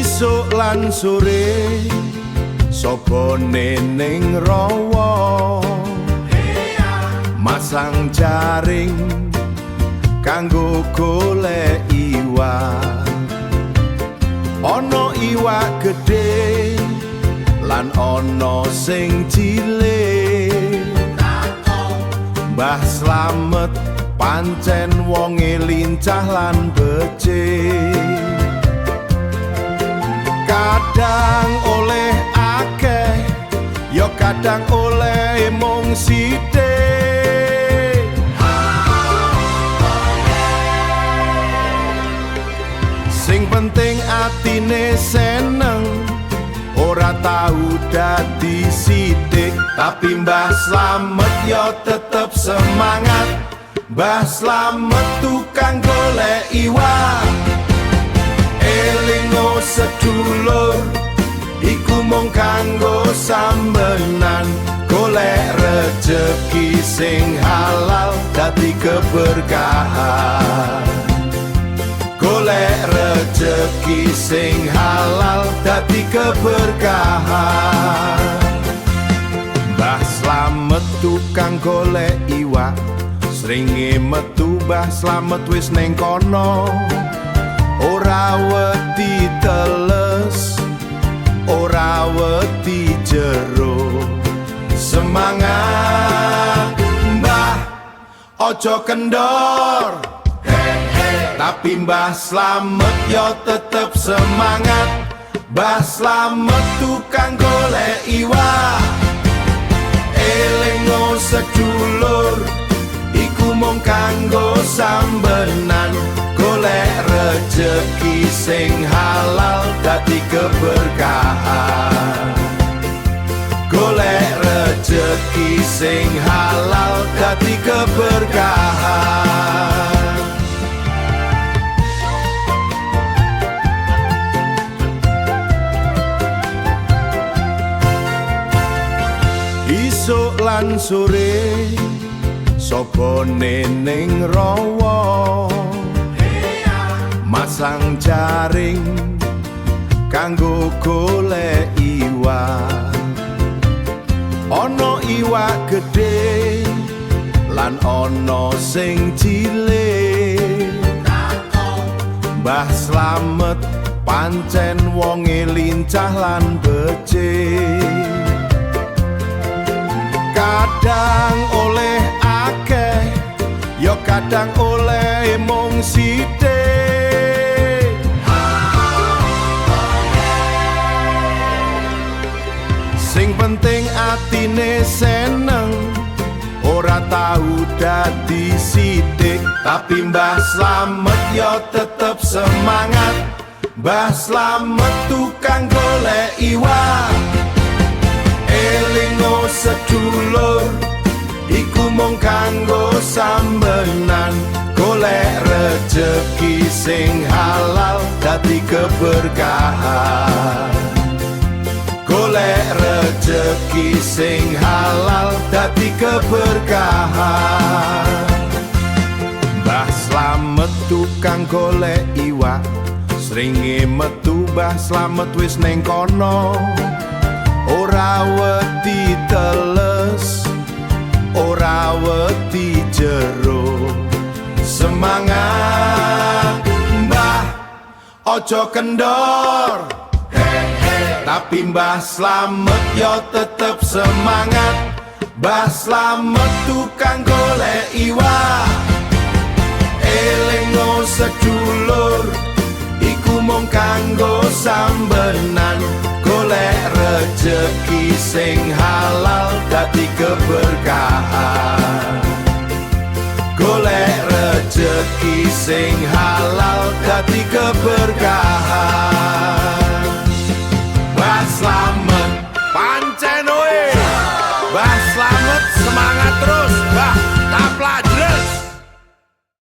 Isuk lan sore sapa ning rawa, masang jaring kanggo golek iwak. Ana iwak gedhe lan ana sing cilik. Mbah Slamet pancen wonge lincah lan becik. Kadang oleh akeh, ya kadang oleh mung sithik. Sing penting atine seneng, ora tau dadi sithik. Tapi Mbah Slamet ya tetep semangat. Mbah Slamet tukang golek iwak. Elingo sedulur, iku mung kanggo sambenan. Golek rejeki sing halal dadi keberkahan. Golek rejeki sing halal dadi keberkahan. Mbah Slamet tukang golek iwak, sringe metu Mbah Slamet wis ning kono. Ora wedi teles, ora wedi jero. Semangat Mbah, ojo kendor. Tapi Mbah Slamet yo tetep semangat. Mbah Slamet tukang golek iwak. Elingo sedulur, iku mung kanggo sambenan. Golek rejeki sing halal dadi keberkahan. Golek rejeki sing halal dadi keberkahan. Isuk lan sore sapa ning rawa, masang jaring kanggo golek iwak. Ana iwak gedhe lan ana sing cilik. Mbah Slamet pancen wonge lincah lan becik. Kadang oleh akeh, ya kadang oleh mung sithik. Sing penting atine seneng, ora tau dadi sithik. Tapi Mbah Slamet ya tetep semangat. Mbah Slamet tukang golek iwak. Elingo sedulur, iku mung kanggo sambenan. Golek rejeki sing halal dadi keberkahan. Golek rejeki sing halal dadi keberkahan. Mbah Slamet tukang golek iwak, sringe metu Mbah Slamet wis ning kono. Ora wedi teles, ora wedi jero. Semangat Mbah, ojo kendor. Tapi Mbah Slamet yo tetep semangat. Mbah Slamet tukang golek iwak. Elingo sedulur, iku mung kanggo sambenan. Golek rejeki sing halal dadi keberkahan. Golek rejeki sing halal dadi keberkahan.